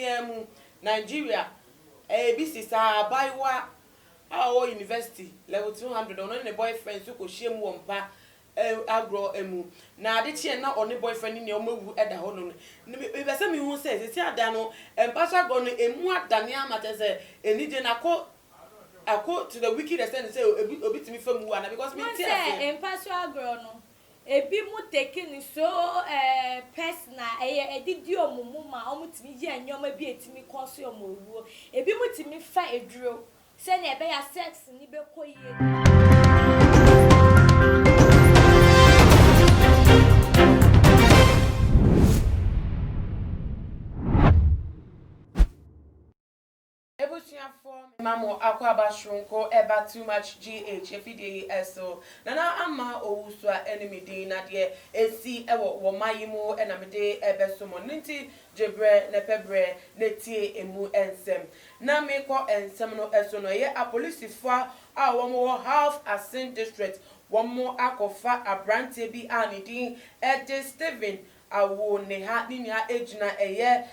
yi ara mu, Nigeria, ɛyɛ bi si saa, abaayewa a ɔwɔ university level 200, ɔno ne ne boyfriend nso kɔhyia mu wɔ mpa agorɔ mu. Na ade kyeɛ na ɔne boyfriend ne nea wɔawu da hɔ nom no. Mepɛ sɛ mehu sɛ sɛsi ada no, mpa so agorɔ no, ɛmu adane ama kyerɛ sɛ anigye no akɔ akɔ to the wicked extent sɛ obi obi tumi fa mu wu ana because Wohu mente sɛ aseɛ. mpa so agorɔ no, ebinom take no so eh, personal, ɛyɛ ɛdidi wɔn mu ma wɔtumi yɛ nneɛma bi a ɛtumi cause wɔn owuo. Ebinom tumi fa aduro sɛnea ɛbɛyɛ a sex no bɛkɔ yie. Abusuafoɔ mema mo akwaaba soronko ɛba too much GH afidie yi ɛso. Nana Ama Owusua ɛne me din na deɛ ɛsi ɛwɔ wɔ ma yi mu ɛna mede ɛbɛso mo. No nti gye berɛ na pɛ berɛ na tie ɛmu nsɛm. Na mekɔ nsɛm no ɛso no ɛyɛ apolisifoɔ a wɔn wɔ Half Asin District wɔn akɔfa abranteɛ bi a ne din ɛde Stephen Awo ne ha ne nua gyina ɛyɛ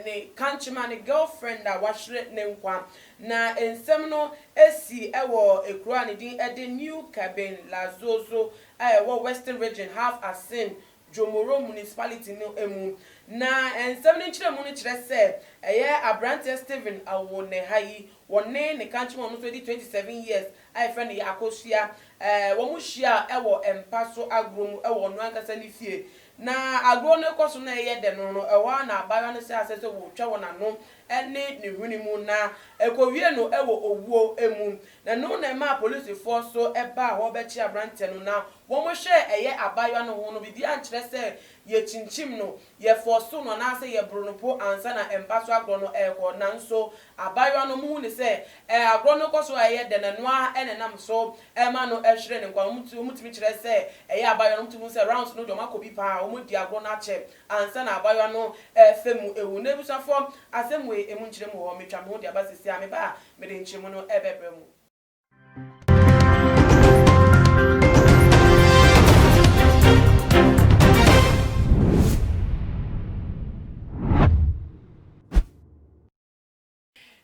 ne kankyema ne girlfriend a wahwere ne nkwa. Na nsɛm no si wɔ kuro a ne din de New Cabin Lazozo a ɛwɔ Western Region Half Asin Jomoro Municipality no mu. Na nsɛm no nkyerɛmu no kyerɛ sɛ ɛyɛ abranteɛ Stephen Awo ne ha yi wɔne ne kankyema a ɔno nso adi 27 years a yɛfrɛ no Akosua. Wɔhyiaa wɔ mpa so agorɔ mu wɔ ɔno ankasa ne fie. Na agorɔ no rekɔ so na ɛreyɛ dɛ no, ɛhɔ ara na abaayewa no hyɛɛ aseɛ sɛ wɔretwa wɔn ano ne ne hwene mu, na ɛkɔwiee no wɔ owuo mu. Na ɛno na ɛmaa apolisifoɔ nso baa hɔ bɛkyee aberanteɛ no, na wɔhwɛɛ ɛyɛ abaayewa no ho no, biribiara ankyerɛ sɛ yɛkyinkyim no, Yɛfɔɔsoo no anaasɛ yɛboroo no po ansa na mpa so agorɔ no rekɔ. Nanso abaayewa no, muhu no sɛ agorɔ no rekɔ so a ɛyɛ dɛ, na ɛno ara na ɛnam so ma no hwere ne nkwa. Wɔtumi kyerɛ sɛ ɛyɛ abaayewa no, wɔtumi hu sɛ rounds no deɛ wɔakɔ bi paa, wɔadi agorɔ no akyɛ ansa na abaayewa no refa mu awu. N'abusuafoɔ, asɛm wei, emu nkyerɛmu wɔ hɔ. Metwa me ho de aba seesei a, meba a, mede nkyerɛmu no rebɛbrɛ mo.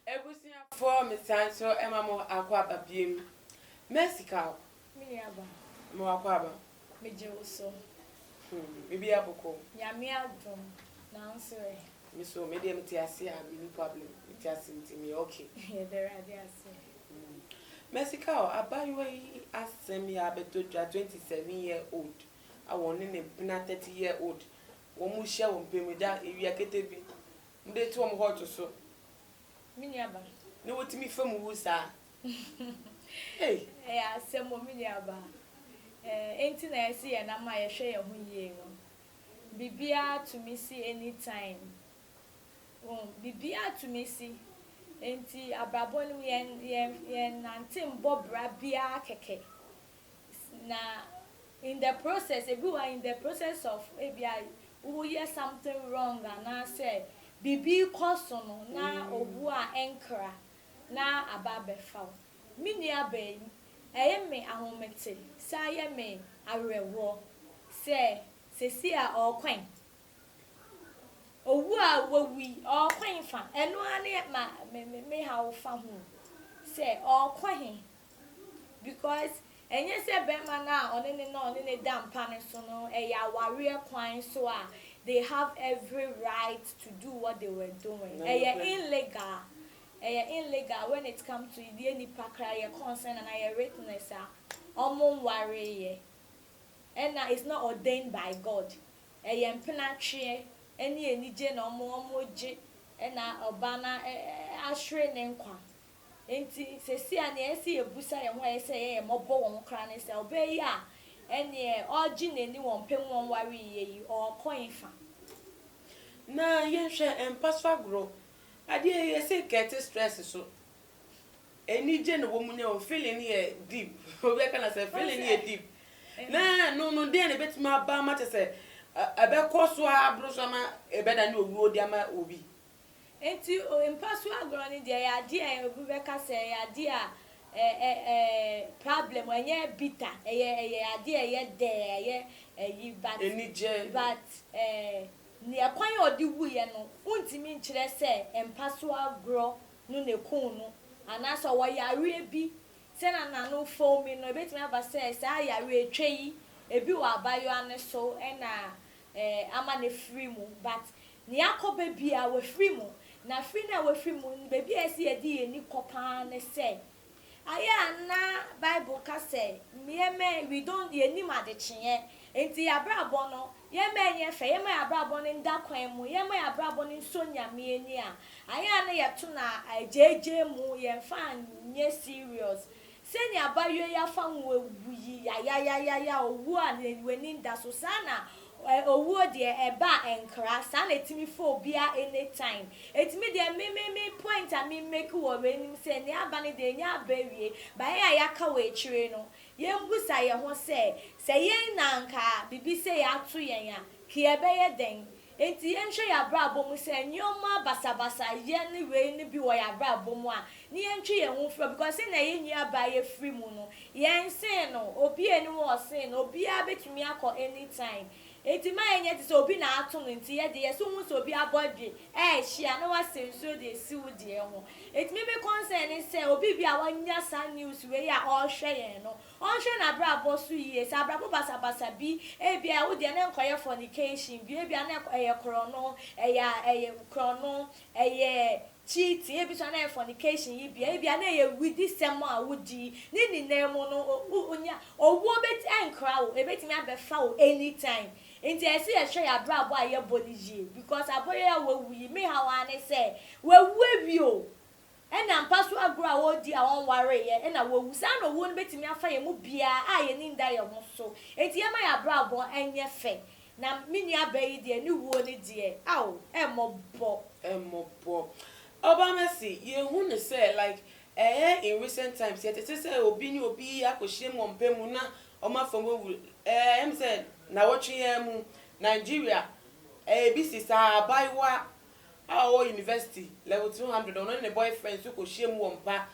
Abusuafoɔ mesan nso ma mo akɔ aba biem. Mercy Kaw. Me nua ba. Mo akɔ aba. Megye wo so. Bibi abɔkɔ. Nyame adom. Nanso ɛ. Me so me deɛ mete ase a menni problem. Mete ase nti meyɛ okay. Yɛda Awurade ase. Mercy Kaw, abaayewa yi asɛm yi abɛtɔ dwa 27 year old a wɔne ne mpena 30 year old wɔn hyia wɔ mpɛ mu da ewia kete bi wɔde to wɔn hot so. Me nua ba. Na wɔtumi fa mu wu saa. Ei. Ɛyɛ asɛm o me nua ba. Enti na yɛse yɛn nam a yɛhwɛ yɛn ho yie no. Biribiara tumi si anytime. Wohu? Biribiara tumi si. Enti abrabɔ no mu yɛn yɛn yɛnnante mbɔ bra biara kɛkɛ. Na in the process, ebi wɔ hɔ a in the process of ebia woyɛ something wrong anaasɛ biribi rekɔ so no na owu a ɛnkra na aba abɛfa wo. Me nuabaa yi, ɛyɛ me ahomete san yɛ me awerɛhoɔ sɛ seesei a ɔrekɔ yi, owu a wawu yi, ɔrekɔ hefa? Ɛno ara ne ma me me me haw fa ho o, sɛ ɔrekɔ he? Because ɛnyɛ sɛ bɛrima no a ɔne ne na ɔne ne da mpa no so no, ɛyɛ awareɛ kwan so a they have every right to do what they were doing. Ɛyɛ illegal. Ɛyɛ illegal when it come to yɛ nipa koraa yɛ concern anaa yɛ witness a ɔmo nwareeɛ ɛna it's not ordained by God ɛyɛ mpena tweɛ ɛne anigye na ɔmo ɔmo gye ɛna ɔbaa no ahwere ne nkwa nti sɛsi a nea ɛsɛ yɛbusa yɛn ho a ɛyɛ sɛ yɛyɛ mmɔbɔ wɔn koraa ne sɛ ɔbaa yi a ɛneɛ ɔgye n'ani wɔ mpɛ mu ɔnwareeɛ yi ɔɔkɔ hefa. Na yɛnhwɛ mpa so agorɔ Adeɛ yi yɛse kɛte stress so. Anigye na wɔn nya o feeling no yɛ deep obi aka na sɛ feeling no yɛ deep na ɛno no deɛ na ebetumi aba ama kyɛ sɛ ɛbɛkɔ so aboro so ama ɛbɛda ne owuo de ama obi. Nti mpa so agorɔ no deɛ ɛyɛ adeɛ a obi bɛka sɛ ɛyɛ adeɛ a ɛ ɛ ɛ problem ɛnyɛ bitter ɛyɛ ɛyɛ adeɛ a ɛyɛ dɛ ɛyɛ ɛyi but Anigye. but ɛɛ. Nea kwan a ɔde wuiɛ no, wontumi nkyerɛ sɛ mpa so agorɔ no na ɛkuu no, anaasɛ ɔwɔ yareɛ bi sɛnea n'ano fomi no. Ebetumi aba sɛ saa yareɛ etwa yi ebi wɔ abayewa no so ɛna ama no firi mu, but nea akɔ baabi a wafiri mu na firi no a wafiri mu no, baabi a ɛsɛ yɛde yɛn ani kɔ paa ne sɛ ayɛ a na Bible ka sɛ nneɛma we don't yɛnim adekyeɛ, nti yɛabrabɔ no yɛma ɛnyɛ fɛ, yɛma yɛabrabɔ no nda kwan mu, yɛma yɛabrabɔ no nso Nyame ani a ayɛ a na yɛto na agyeegye mu, yɛmfa nyɛ serious. Sɛnea abayewa yi afa ho ewu yi yayayayaya, owu a w'ani nda so saa na owuo deɛ ɛba a nkra saa na etimi fa obiara anytime. Etimi deɛ me point a me make wɔ w'anim sɛ nea aba no deɛ enya aba awie ba, yɛn a yɛaka wɔ akyire no, yɛn busa yɛn ho sɛ yɛn na nka bibi sɛ yɛato yɛn a ka yɛbɛyɛ dɛn? Nti yɛnhwɛ yɛn abrabɔ mu sɛ nneɛma basabasa yɛ ne wei ne bi wɔ yɛn abrabɔ mu a ne yɛntwe yɛn ho firi, because sɛnea yɛn nua baa yɛfiri mu no, yɛn sen no obi ani wɔ ɔsen no, obiara bɛtumi akɔ anytime. Eti ma yɛnyɛ te sɛ obi na ato no, nti yɛ de yɛso hu sɛ obi abɔ dwe ɛɛhyia na wasɛ nsuo de esi wo deɛ ho. Eti me concern ne sɛ obi bi a wanya saa news wei a ɔrehwɛ yɛn no, ɔnhwɛ n'abrabɔ so yie. Sɛ abrabɔ basabasa bi, ebia wo deɛ ne nkɔyɛ fornication bi, ebia ne ɛyɛ korɔno, ɛyɛ korɔno, ɛyɛ cheating, ebi nso na ɛyɛ fornication yi bia, ebia na ɛyɛ widi sɛm a wodi ne nyinaa mu no, onya owuo bɛti ɛnkra wo, ebetumi abɛfa wo anytime. Nti ɛsɛ yɛhwɛ yɛ abrabɔ a yɛbɔ no yie, because abɔyɛ a wawu yi, me ha wa ne sɛ wawu awie o, ɛna mpa so agorɔ a wɔredi a wɔnwareeɛ ɛna wawu saa na owuo no bɛtumi afa yɛn mu biara a yɛni nda yɛn ho so. Nti yɛma yɛ abrabɔ ɛnyɛ fɛ. Na me nua baa yi deɛ, ne wuo no deɛ, aw, ɛmmɔbɔ. Ɛmmɔbɔ. Ɔba Mercy, yɛhu ne sɛ like ɛyɛ in recent times yɛtete sɛ obi ne obi akɔhyia mu wɔ mu na ɔmo afa mu awu. Ɛm sɛ nawɔtwe yɛn mu Nigeria ebi si saa, abaayewa a ɔwɔ university level 200, ɔno ne ne boyfriend nso kɔhyia mu wɔ mpa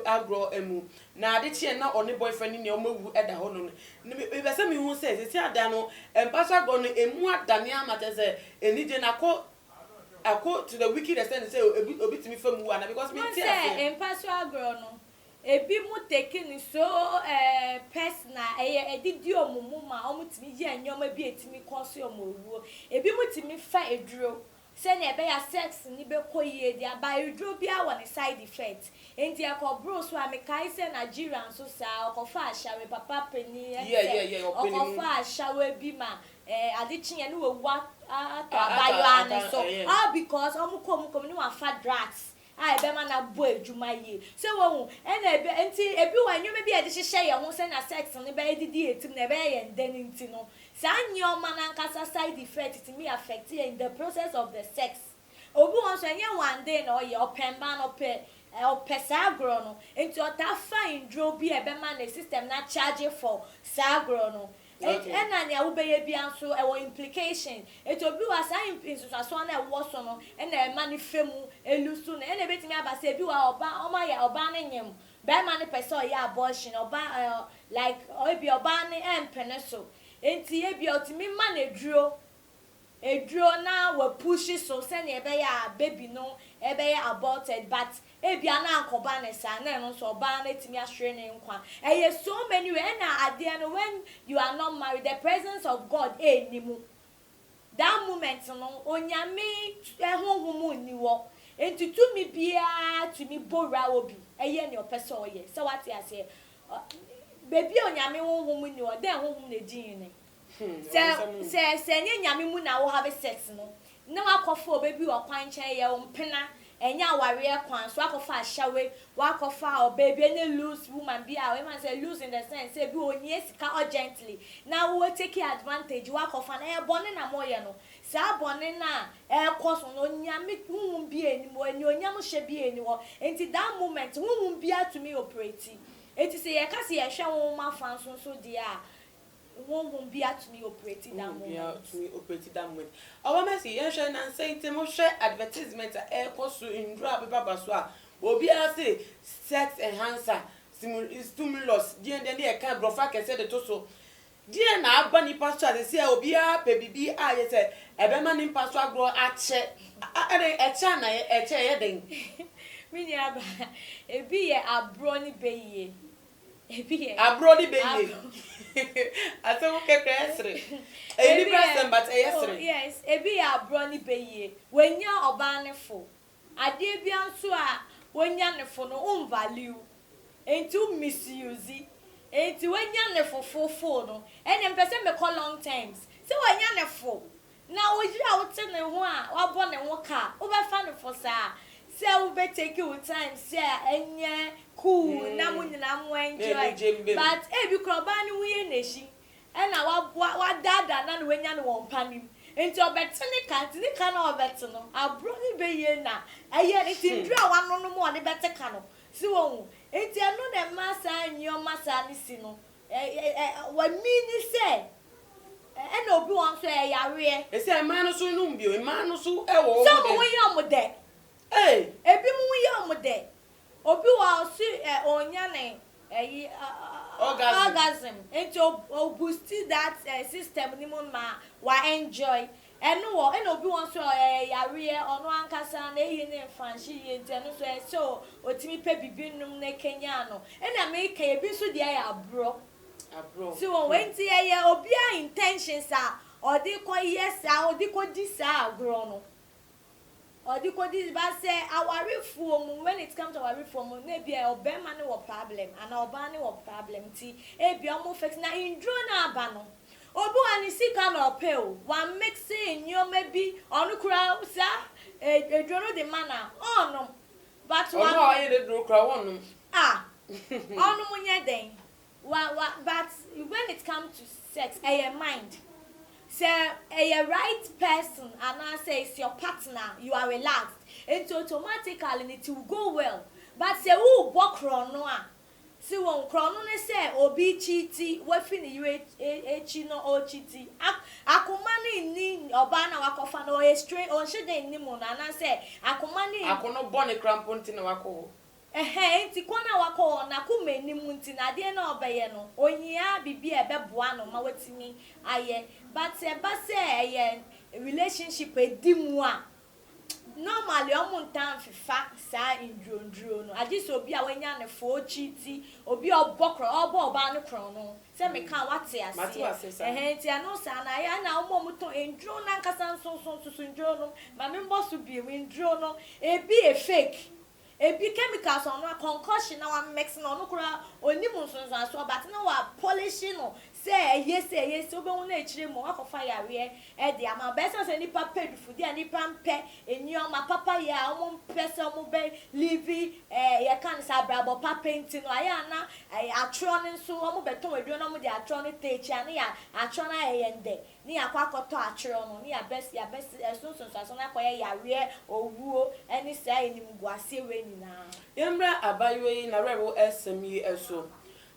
agorɔ mu na ade kyeɛ na ɔne boyfriend ne nea ɔmo awu ɛda hɔ no. Mepɛ sɛ mehu sɛ sisi ada no, mpa so agorɔ no emu adane ama kyerɛ sɛ anigye na akɔ to the wicked extent sɛ obi tumi fa mu wu ana? Because mi Wọ́n ti ase. Sɛ mpa so agorɔ no, ebi mu take ne so personal, ɛyɛ ɛdidi ɔmo mu ma ɔmo tumi yɛ nneɛma bi etumi kɔ so ɔmo owuo. Ebi mu tumi fa eduro sɛnea ɛbɛyɛ sex ni bɛkɔ yie de aba. Eduro biara wɔ ne side effect, nti ɛkɔ boro so a. Mekae sɛ Nigeria nso saa, ɔkɔfa ahyɛwe papa panin Yeah, ɔpanin mu. ɔkɔfa ahyɛwe bi ma ade kyeɛ ne wawu atɔ abayewa ne so, all because ɔmo kɔ mu ne wafa drugs a ɛbɛma na bɔ adwuma yie sɛ wɔn ɛna ebi. Nti ebi wɔ nneɛma bi a yɛde hyehyɛ yɛn ho sɛnea sex no bɛyɛ didi yɛ tim na ɛbɛyɛ yɛn dɛ ne. Nti no saa nneɛma n'ankasa side effect tumi affect yɛn in the process of the sex. Obi wɔn nso ɛnyɛ one day na ɔyɛ, ɔpɛ mmaa na ɔpɛ saa agorɔ no, nti ɔtaa fa nduro bi a ɛbɛma ne system na charge for saa agorɔ no. Ɛna nea wobɛyɛ bia nso ɛwɔ implication, eti obi wɔ saa nsusuasoɔ na ɛwɔ so no ɛna ɛma ne fɛ mu elu so no, ɛna ebetumi aba sɛ ebi wɔ a ɔba ɔmo ayɛ ɔbaa ne nyim, bɛrima no pɛ sɛ ɔyɛ abortion, ɔbaa like ebi ɔbaa no ɛmpene so, nti ebi ɔtumi ma no eduro na wapush so sɛnea ɛbɛyɛ a baby no ɛbɛyɛ aborted, but ebi ana ankɔba ne saa na ɛno nso ɔbaa no etumi ahwere ne nkwa. Ɛyɛ so many way. Ɛna adeɛ no, when you are not married, the presence of God ɛnni mu that moment no, Onyame ɛhohom nni hɔ, nti tumi biara tumi bɔ wura wɔ bi ɛyɛ nea ɔpɛ sɛ ɔyɛ sɛ wate aseɛ. Beebi a Onyame honhom nni hɔ, dɛn honhom na edi ne sɛ nye Nyame mu na wo have sex no na wakɔfa ɔbɛ bi wɔ kwan nkyɛn, yɛ wo mpena, ɛnyɛ awareɛ kwan so, wakɔfa ahyɛwe, wakɔfa ɔbɛ bi ɛne loose woman bi a wɔyɛ sɛ loose in the sense sɛ bi onyie sika urgently na wo take advantage, wakɔfa na ɛyɛ bɔne na moyɛ no. Saa bɔne na ɛkɔ so no, Onyame honhom bi anim hɔ, anuonyam hyɛ bi ani hɔ, nti that moment honhom bi atumi operate. Eti sɛ yɛka sɛ yɛhwɛ honhom afa nso deɛ a, honhom bi atumi operate that Honhom bi moment. Atumi operate that moment. Ɔba Mercy, yɛhwɛ nansa yi ntɛm, wohwɛ advertisement a ɛrekɔ so, nduro a bɛba so a obiara se sex enhancer, stimulus, deɛ deɛ ne yɛka borɔfo akɛseɛ de to so. Deɛn na aba nipa so a seesei a obiara pɛ biribi a yɛ sɛ ɛbɛma ne mpa so agorɔ akyɛ? Ɛdɛn, ɛkyɛ a na ɛkyɛ ɛyɛ dɛn? Me nua ba, ebi yɛ aborɔ ne bayie. Ebi yɛ. Aborɔ ne bayie. Asɛm kɛkɛ ɛyɛ sere. Ɛyɛ nipa asɛm but ɛyɛ sere. Oh yes, ebi yɛ aborɔ ne bayie. Wanya ɔbaa no fo. Adeɛ biara nso a wonya no fo no wo nvalue nti wo misuse nti wonya no fo fofoo no ɛneɛ mepɛ sɛ mekɔ long terms sɛ wanya no fo na wo yere a wote ne ho a wabɔ ne ho ka wobɛfa no fo saa sɛ wo bɛ take wo time sɛ ɛnyɛ cool na mo nyinaa mo enjoy but ebi koraa ɔbaa no ho yɛ n'ahyi Ɛna waboa, wadaadaa no na wanya no wɔ mpa no mu. Nti ɔbɛte ne ka, nti ne ka no a ɔbɛte no, aborɔ no bɛyie na ɛyɛ no, nti nnuro a wanonom a ɔde bɛte ka no, so wahu? Nti ɛno na ɛma saa nnoɔma saa no si no, ɛ, ɛ, ɛ, wamini sɛ, ɛna obi wɔ hɔ nso ɛyɛ yareɛ. Ɛsɛ mmaa no nso nom bio, mmaa no nso wɔ wɔn Sɛ ho wɔn dɛ. ho yɛ wɔn dɛ. Ee! Ebinom ho yɛ wɔn dɛ. Obi wɔ hɔ a ɔse ɛ ɔnya ne ɛyi Orgasm. orgasm nti o o boosti that ɛ system no mu ma wa enjoy ɛno wɔ ɛna obi wɔ nso a ɛyɛ yareɛ ɔno ankasa n'ayi no nfa nhye yie nti ɛno nso ɛsɛ sɛ otumi pɛ bibi nom na ɛkanyan no ɛna meka yi ebi nso deɛ yɛ aborɔ Aborɔ. so wɔn nti ɛyɛ obiara intentions a ɔde kɔ yɛ saa ɔde kɔ di saa agorɔ no. Ɔde kɔdi but sɛ awarefoɔ mu when it come to awarefoɔ mu na ebia ɔbarima no wɔ problem anaa ɔbaa no wɔ problem nti ebia ɔmo fix na nduro no aba no obi wɔ ha ne sika na ɔpɛ o wa mixe nnoɔma bi ɔno koraa saa eduro no de ma no a ɔnnom but Ɔno a wa wayɛ n'aduro koraa ɔnnom. ah ɔnom nyɛ dɛn. Wa wa but when it come to sex ɛyɛ mind sɛ ɛyɛ right person anaa sɛ it's your partner you are relaxed nti automatically no it will go well but sɛ wo bɔ korɔno a si wɔn korɔno ne sɛ obi cheati wafi ne yere akyi na ɔrecheati akoma no nni ɔbaa no a wakɔfa no ɔyɛ strange ɔnhyɛ da nni mu no anaa sɛ akoma no Akɔnɔ bɔne koraa mpo nti na wakɔ hɔ. Ɛhɛɛ, enti kwan a wakɔ hɔ, n'akoma nni mu nti no, adeɛ no a ɔbɛyɛ no, ɔhia biribi a ɛbɛboa no ma watumi ayɛ. But sɛ ɛba sɛ ɛyɛ relationship a ɛdi mu a, normally wɔntaa mfefa saa nnuronnuro no, agye sɛ obi a wanya no fo, ɔrekyiti, obi a ɔbɔ korɔ, ɔrebɔ ɔbaa no korɔno, sɛ meka a woate Mate aseɛ. wo ase saa. Ɛhɛɛ, nti ɛno saa no, ayɛ a na wɔn a wɔtɔn nnuro no ankasa nso nso nso so nnuro no, ma membɔ so bio, nnuro no, ebi yɛ fake. Ebi chemicals a ɔno a concoction na wa mix no ɔno koraa ɔnim nsonsoasoɔ but na wa polish no sɛ ɛyɛ sei ɛyɛ sei wobɛhu no akyire mu wakɔfa yareɛ de ama wo but ɛsiane sɛ nnipa pɛ dufudeɛ a nnipa mpɛ nnoɔma papa yɛ a wɔn mpɛ sɛ wɔn bɛ live eh yɛka no sɛ abrabɔ papa nti no ayɛ a na atorɔ no nso wɔn bɛtɔn aduro na wɔn de atorɔ no tɛ akyi a ne yɛ atorɔ no ayɛ yɛn dɛ ne yɛakɔ akɔtɔ atwerɛ no, ne yɛabɛs yɛabɛs ɛso nsonsoasoɔ no akɔyɛ yareɛ, owuo, ne saa animguaseɛ wei nyinaa. Yɛmmra abaayewa yi n'awerɛhow asɛm yi so.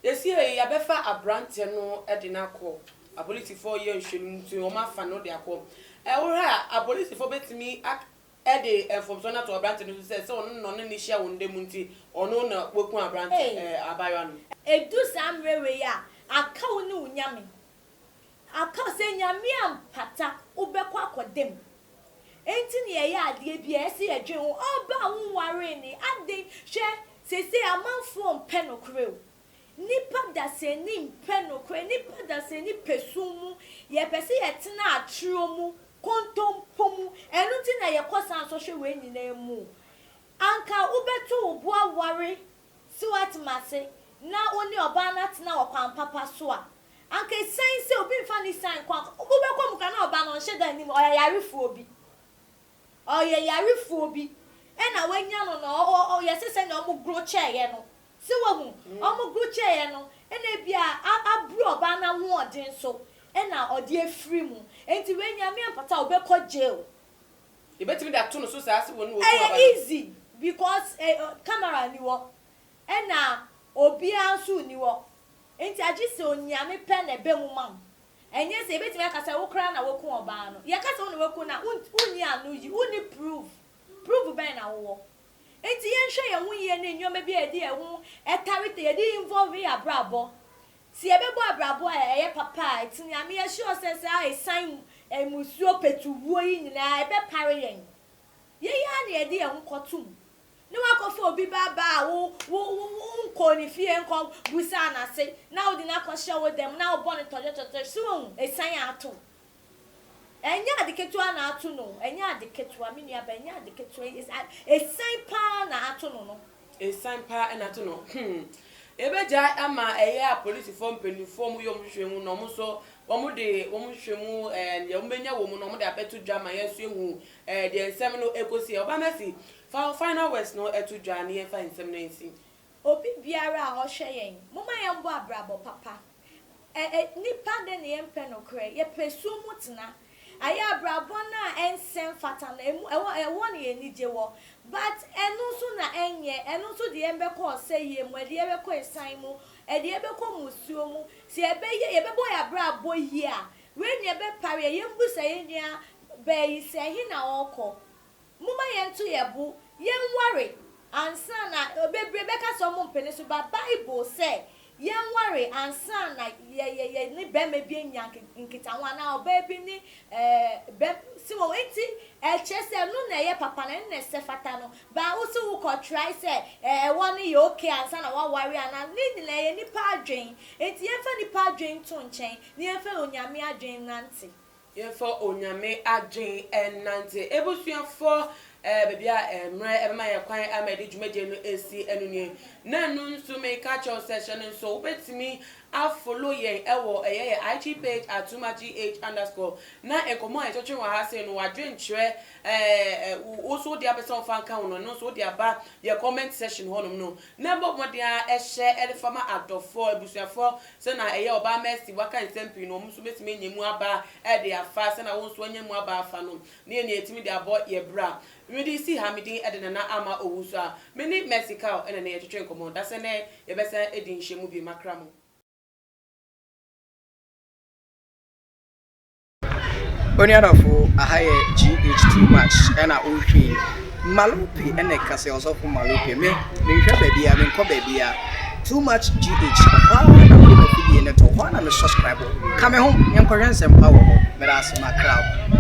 Seesei yi, yɛabɛfa aberanteɛ no de no akɔ. Apolisifoɔ reyɛ nhwehwɛmu nti, wɔafa no de akɔ. Wohwɛ a, apolisifoɔ bɛtumi ak de mfomsoɔ no ato aberanteɛ no so sɛ, sɛ ɔno na ɔne no hyia wɔ nna mu nti, ɔno na waku aberante Ei! ɛɛ abaayewa no? Ɛdu saa mmerɛ wei a, aka wo ne wo Nyame. Aka sɛ Nyame ampata wobɛkɔ akɔda mu. Enti na yɛyɛ adeɛ bi a ɛsɛ yɛdwen ho. Ɔbaa a wonwaree no yi aden hwɛ seisei amanfoɔ mpɛ nokorɛ o. Nipa dasani mpɛ nokorɛ, nipa dasani pɛ sum mu, yɛpɛ sɛ yɛtena atorɔ mu, kontompo mu, ɛno nti na yɛkɔ saa nsɔhwɛ wei nyinaa mu. Anka wobɛto wo bo aware So woate m'ase? Na wo ne ɔbaa no atena wɔ kwan papa so a, anka esiane sɛ obi mfa ne sian nkɔ anka wobɛkɔ mu koraa na ɔbaa no ɔnhyɛ da nnim, ɔyɛ yarefoɔ bi. Ɔyɛ yarefoɔ bi ɛna wanya no na ɔ ɔ yɛse sɛnea wɔn goro kyɛeɛ no. So woahu? Wɔn goro kyɛeɛ no ɛna ebia a aburu ɔbaa no ahoɔden so ɛna ɔde afiri mu. Enti wei Nyame ampata a ɔbɛkɔ jail. Yɛbɛtumi de ato no so saa sɛ wɔne wɔku Ɛyɛ aba no. easy because camera nni hɔ ɛna obiara nso nni hɔ nti agye sɛ Onyame pɛ na ɛba mu ma wo. Ɛnyɛ sɛ yɛbɛtumi aka sɛ wo koraa na woku ɔbaa no. Yɛka sɛ wo na woaku no a wonni ano yi, wonni proof. Proof bɛn na wowɔ? Nti yɛnhwɛ yɛn ho yie ne nneɛma bi a yɛde yɛn ho tare yɛde involve yɛn abrabɔ. Sɛ yɛbɛbɔ abrabɔ a ɛyɛ papa a, ɛte nea meyɛ sure sɛ saa ɛsan mmusuo pɛtuwuo yi nyinaa ɛbɛpare yɛn. Yɛn ara na yɛde yɛn ho kɔto mu. Ne woakɔfa obi ba ba a wo wo wo wonkɔɔ ne fie nkɔ busaa no ase na wode no akɔhyɛ wo dan mu na wobɔ no tɔdwɛtɔdwɛ so woahu ɛsan ato wo. Ɛnyɛ ade ketewa na ato no o, ɛnyɛ ade ketewa, me nua ba, ɛnyɛ ade ketewa, ɛsiane paa na ato no no. Ɛsiane paa na ato no, hmm. Yɛbɛgyae ama ɛyɛ apolisifoɔ mpanimfoɔ wɔn yɛ wɔn nhwehwɛmu na wɔn nso wɔn de wɔn nhwehwɛmu ɛɛ deɛ wɔn bɛnya wɔ mu no wɔn de abɛto dwa ma yɛn nso yɛhu ɛɛ deɛ nsɛm no ɛkɔsi. Ɔbaa Mercy, fa wo final words no ɛto dwa na yɛmfa nsɛm no nsi. Obi biara a ɔhwɛ yɛn, momma yɛmbɔ abrabɔ papa. Ɛ ɛ nnipa dɛn na yɛmpɛ nokorɛ? Yɛpɛ sum mu tena. Ayɛ abrabɔ no a ɛnsɛ mfata no, ɛmu ɛwɔ ɛhɔ na yɛn anigye wɔ. But ɛno nso na ɛnyɛ, ɛno nso de yɛn bɛkɔ ɔsɛeɛ mu, ɛde yɛn bɛkɔ asiane mu, ɛde yɛn bɛkɔ mmusuo mu. Sɛ yɛbɛyɛ yɛbɛbɔ yɛn abrabɔ yie a, wei na ɛbɛpare yɛn. Yɛmmisa yɛn nua baa yi sɛ ɛhe na ɔrekɔ? Momma yɛnto yɛn bo, yɛnware ansa na, bebree bɛka sɛ wɔn mpene so, but Bible sɛ yɛnware ansa na yɛ yɛ yɛne barima bi anya nkitaho anaa ɔbaa bi ne ɛɛ bɛ si wɔn nti ɛkyerɛ sɛ ɛno na ɛyɛ papa no ɛno na ɛsɛ fata no, but wo se wokɔ try sɛ ɛɛ ɛwɔ no yɛ okay ansa na waware anaa ne nyinaa ɛyɛ nipa adwen, nti yɛmfa nipa adwen nto nkyɛn na yɛmfa Onyame adwen nnante. Yɛmfa Onyame adwen nnante. Abusuafoɔ, eh, baabi a mmerɛ ɛbɛma yɛn kwan ama yɛde dwumadie no asi ɛno nie. Na ɛno nso meka akyerɛ wo sɛ hyɛ no nso, wobɛtumi a follow yɛn ɛwɔ ɛyɛ yɛn IG page at tumagh underscore na nkɔmmɔ a yɛtwetwe wɔ ha sei no w'adwenkyerɛ eh, wo nso wode apɛ sɛ wofa nka ho no ɛno nso wode aba yɛ comment section hɔnom no na bɔ mmɔden ara hyɛ de fa ma adɔfoɔ, abusuafoɔ, sɛ na ɛyɛ ɔbaa Mercy waka nsɛm pii no wɔn nso bɛtumi anya mu aba de afa sɛ na wo nso wanya mu aba afa no ne yɛn yɛtumi de abɔ yɛ bra. Mede si ha, me din de Nana Ama Owusu a me ne Mercy Kaw na ɛnnɛ yɛtwetwe nkɔmmɔ. Dasɛ nnɛ yɛbɛsan adi nhyiamu bio. Makra mo. Onua dɔfo, aha yɛ GH too much ɛna wohwɛ yi. Malope ɛna ɛka sɛ ɔsɔfo Malope me menhwɛ baabi a menkɔ baabi a too much GH ɛhɔ ara na mede m'afidie no to hɔ ara na me subscribe ka me ho yɛnkɔhwɛ nsɛmpa wɔ hɔ meda ase makra wo.